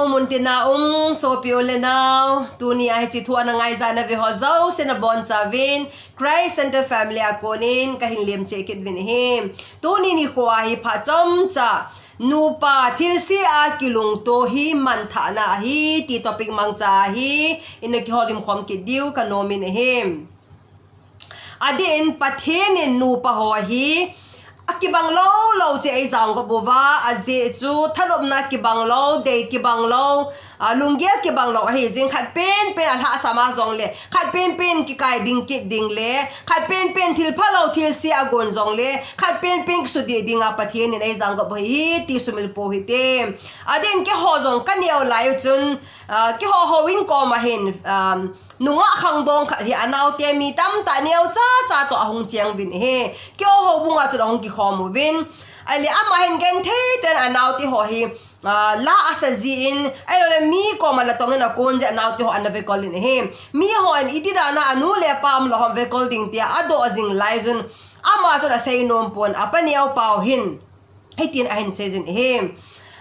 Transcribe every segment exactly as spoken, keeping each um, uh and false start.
Muntina um sopi u le nau, tuni a hiche thu ana ngaija na ve ho jouse nabonchauvin Christ Center Family a konin kahin lemcheh kit uvin ahi. Tuni nikho a hi phat chomcha, nupa thilse a kilungto hi manthahna ahi ti topic mangcha hi ina kiholim khom kit diu kanom in ahi. Adeh in Pathen in nupa ho hi akibang lou lou cheh eijang gop uva, ajeh chu thanopna kibang lou, dei kibang lou, a, lunggel kibang lou ahi jing. Khat penpen alhahsam a jongle, khat penpen kikai ding kit ding le, khat penpen thil phalou thilse agon jongle, khat penpen kisudih dinga Pathen in eijang gop u ahi ti sumil pou hite. Adeh in keiho jong kaneo lai u chun, a, keiho houin koma hin, um, nungah khangdong khat hi anaote mi tamtah neocha cha toh ahung cheng uvin ahi. Keiho houbung a chun ahung kikhom uvin. Ahile ama hin genthei tah in anaote ho hi, a, la asa jin, ahilouleh mi koma natong in akon jeh anaote ho ana vekol in ahi. Mihon iti dan a anu le apa umlou hon vekol ding tia adoh jing lai chun, ama chun asei nom pon, apa neopa u hin hitin ahin seijin ahi.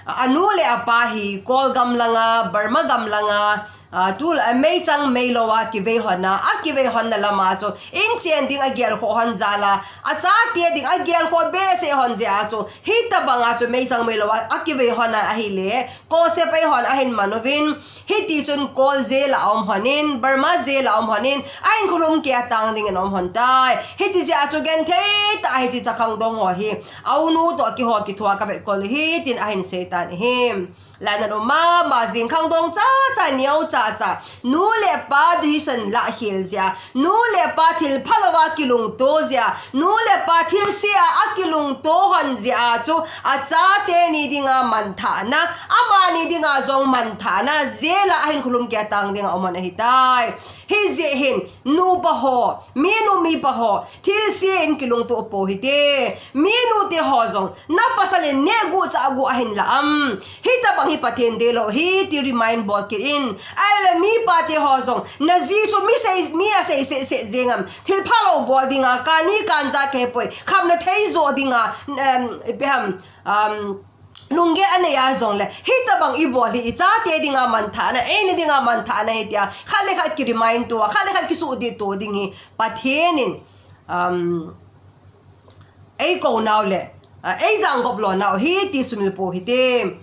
A, anu le apa hi Kawl gam langa, Burma gam langa, a, tu, a, meichang meilou a kivei hon a, akivei honna lama chu inchen ding agelkhoh hon jal a, achate ding agelkhoh behseh hon jeh a chu, hitobanga chu meichang meilou a akivei hon a ahile, Kawl sepai hon ahin man uvin, hiti chun Kawl jail a aum hon in, Burma jail a aum hon in, ahinkho lhumkeiya tang dingin aum hon tai. Hiti jeh a chu genthei tah a hiche cha khangdong ho hi aunu toh keiho kithua kavetkol u ahi tin ahin seitan ahi. Lainat um mama jing, khangdong chacha, neocha cha, nu le pa decision lah khel jeh a, nu le pa thil phalou a kilungto jeh a, nu le pa thilse a akilungto hon jeh a chu, achate ni dinga manthahna, amani dinga jong manthahna, jail a ahinkho lhumkeiya tang dinga aum hon ahitai. Hijeh hin nupa ho, minu mipa ho, thilse in kilungto pou hite. Minute ho jong, na pasal in neh guh chah guh ahin lah am, hitobang hi Pathen deilou ahi ti remind bol kit in. Ahile mipate ho jong, naji chu mi sei, mi asei seh seh jeng am, thil phalou bol dinga, kani kanja kihepoi, khamna thei joh dinga, em, ipi ham, um, lunggel anei a jongle, hitobang ibol hi ichate dinga manthahna, eini dinga manthahna ahi tia khat le khat kiremind to a, khat le khat kisuhdih to ding hi Pathen in, um, eikou nau le, a, eijang gop lou nau ahi ti sumil pou hite.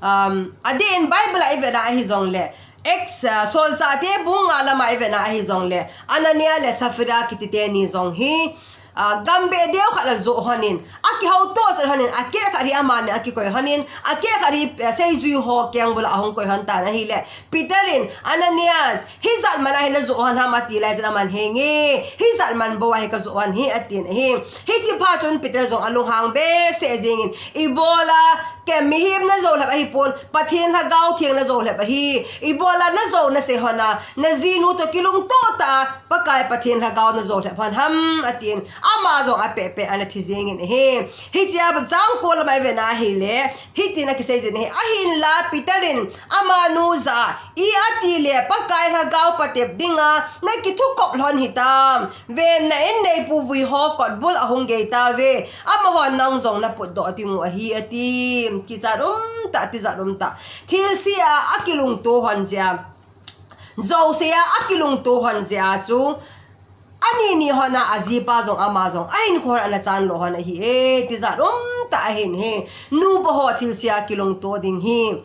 Um, adeh in Bible a ivet a ahi jongle, Acts, a, Solchahte bung nga lama ivet a ahi jongle, Anania le Sapphira kiti teni jong hi, a, gambeh deu khat a ajoh hon in, akihouto chet hon in, akeh khat hi amani akikoi hon in, akeh khat hi, a, seijui ho kengbul a ahung koi hon tan ahile, Peter in, Ananias, hijat man a hi najoh hon ham ati lai chun aman, henge, hijat man bou a hi kajoh hon hi atin ahi. Hiche phat chun Peter jong alunghang behseh jeng in, ibola, kei mihem najou lhep ahipon, Pathen Lhagao Theng najou lhep ahi. Ibola najou nasei hon a, najinu toh kilungto tah a, Pakai Pathen Lhagao najou lhep hon ham atin, ama jong apehpeh ana thi jeng in ahi. Hiche a jangkho lama ivet a ahile, hitin akiseijin ahi, ahinla Peter in amanu jah a, i ati le Pakai Lhagao patep dinga nakithukop lhon hitam, ven na inneipu vui ho kotbul ahung gei tauve, amahon nang jong naputdoh dingu ahi ati. Kichat umtah, tijat umtah. Thilse a akilungto hon jeh a, jouse a akilungto hon jeh a chu, ani ni hon a ajipa jong ama jong ahinkho ana chan lou hon ahi e, tijat umtah ahin ahi. Nupa ho thilse a kilungto ding hi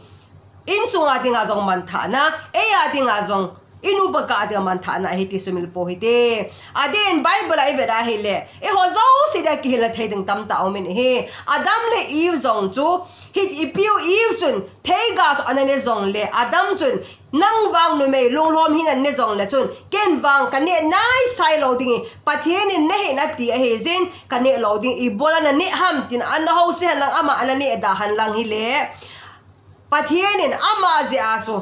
insunga dinga jong manthahna, eiya dinga jong, inupa kah a dinga manthahna ahi ti sumil pou hite. Adeh in Bible a ivet a ahile, eiho jouse dia kihil thei ding tamtah aumin ahi. Adam le Eve jong chu, hi ipiu Eve chun theiga chu ana ne jongle, Adam chun, nang vang numei lunglhom hin nane jongle chun, ken vang kaneh naisai lou ding hi, Pathen in neh in ati ahi jeh in kaneh lou ding, ibola naneh ham tin ana house hen lang, ama ana neh da hen lang hile, Pathen in ama jeh a chu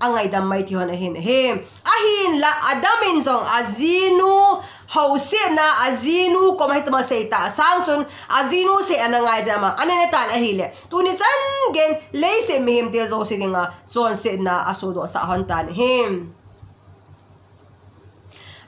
angaidam mai thei hon ahin ahi. Ahinla Adam in jong ajinu housetna, ajinu koma hitobang seitah sang chun, ajinu sei ana ngai jeh a ama ana ne tan ahile, tuni chan geiyin leiset mihemte jouse dinga chonsetna asodoh sah hon tan ahi.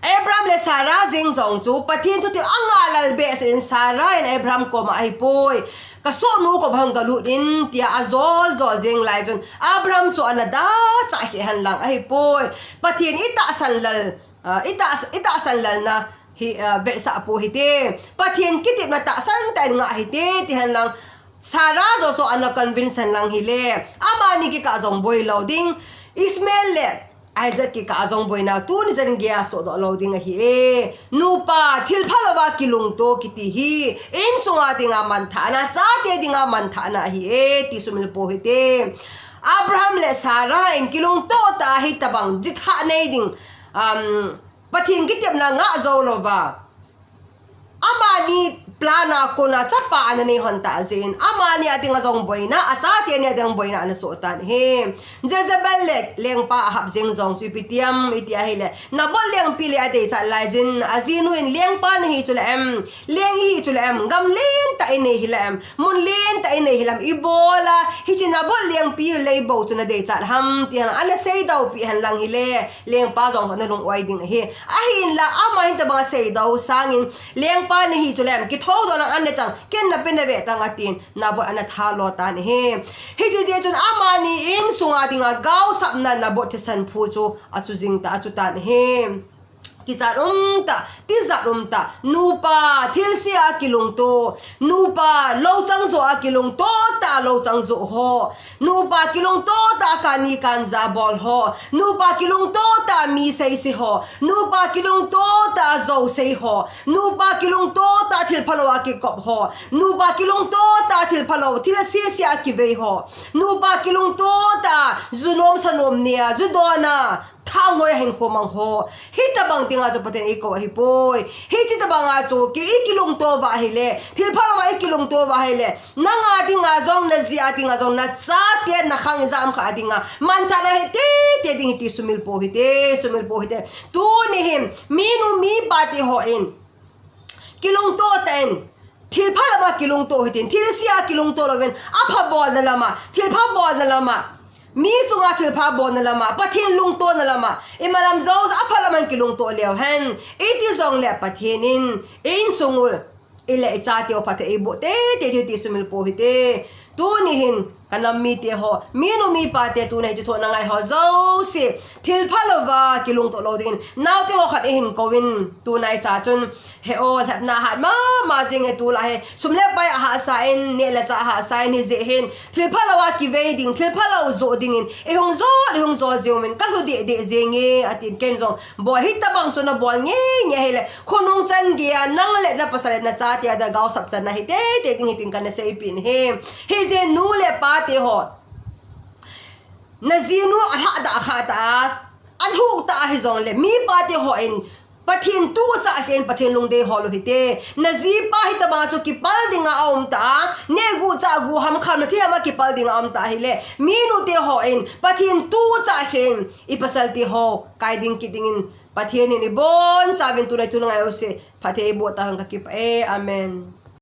Abraham le Sarah jeng jong chu Pathen thutep angailal behseh in, Sarah in Abraham koma ahipoi, ka sohnu koma hung galut in, tia ajol jol jeng lai chun Abraham chu ana dachah kheh henlang ahipoi. Pathen i tahsan lal, ah, i tah-, i tahsan lalna hi, ah, vetsah pou hite. Pathen kitepna tahsan tah in ngah hite, ti henlang. Sarah joh chu ana convince henlang hile, amani kikah jong boi lou ding. Ishmael le Isaac kikah jong boina tuni chan geiya sohdoh lou ding ahi e. Nupa, thil phalou a kilungto kiti hi insunga dinga manthahna, chate dinga manthahna ahi e, ti sumil pou hite. Abraham le Sarah in kilungto tah a hitabang jitha nei ding, um, Pathen kitepna ngah jou louva, amani plan a kona chapa ana nei hon tah jeh in, amani a dinga jong boina, achate ni a dinga boina ana soh tan ahi. Jezebel le lengpa Ahab jeng jong chu ipi ti ham iti ahile, Naboth lengpi le adeichat laiyin, ajinu in, lengpa nahi chule em, leng ihi chule em, gam lentah inei hile em, mun lentah inei hile em, ibola hiche Naboth lengpi lei bou chu nadeichat ham, ti hen ana seidoh peh henlang hile, lengpa jong chu ana lung-oi ding ahi. Ahinla, ama hitabang aseidoh sangin, lengpa nahi chule em, kithoudoh lang an ne tang, ken nape nave tang, atin, Naboth ana thalo tan ahi. Hiche jeh chun amani insunga dinga gaosapna Naboth thisan phu chu achu jing ta, achu tan ahi. Kichat um tah, tijat um tah, nupa, thilse a kilungto, nupa, louchang joh a kilungto tah, louchang joh ho, nupa kilungto tah, kani kanja bol ho, nupa kilungto tah, mi seise ho, nupa kilungto tah, jou sei ho, nupa kilungto tah, thil phalou a kikop ho, nupa kilungto tah, thil phalou, thil sese a kivei ho, nupa kilungto tah, ju nom sa nom nia, ju dona, thanghoi a hinkho mang ho. Hitabang dinga chu Pathen in eikou ahipoi. Hiche tabanga chu ki, ikilungto uva ahile, thil phalou a ikilungto uva ahile, nanga dinga jong, naji a dinga jong, nachate nakhang ijat ham khat a dinga manthahna hi tei tei ding ahi ti sumil pou hite, sumil pou hite. Tuni hin, minu mipa te hon kilungto tah in, thil phalou a kilungto hitin, thilse a kilungto louvin, apha bolna lama, thilpha bolna lama, mi chunga thilpha bolna lama, Pathen lungtona lama, imalam jouse apha lama kilungto leu hen, iti jongle Pathen in insung u, ile ichate u phatthei eiboh tei tei diu ti sumil pou hite. Tuni hin, kanam mite ho, minu mipa te tuna hiche thohna ngai ho jouse, thil phalou a kilungto lou dingin, naote ho khat ihin kouvin, tuna icha chun, he o, lhepna hat mama jing e, tulai hi, sum le pai ahahsa in, neh le chah ahahsa in, hijeh hin, thil phalou a kivei ding, thil phalou joh dingin, ihung jol, ihung jol jing uvin, kalhu deh deh jing e, atin ken jong, Boi, hitabang chu nabol ngei ngei hile, khonung chan geiya, nang le napasal le nachate a dinga gaosap channa hi tei tei ding ahi tin kana seipeh in ahi. Hijeh in nu le pa te ho, najinu alhahdah kha tah a, alhuh tah a hijongle, mipa te hon Pathen tucha khen, Pathen lungdei hol u hite. Najipa hitabang chu kipal dinga aum tah a, neh guh chah guh ham, kham le thi ham a kipal dinga aum tah ahile, minu te hon Pathen tucha khen, ipasal te ho kai ding kit dingin, Pathen in ibonchauvin tuna i thohna ngai jouse phatthei eiboh tauhen, kakipah e. Amen.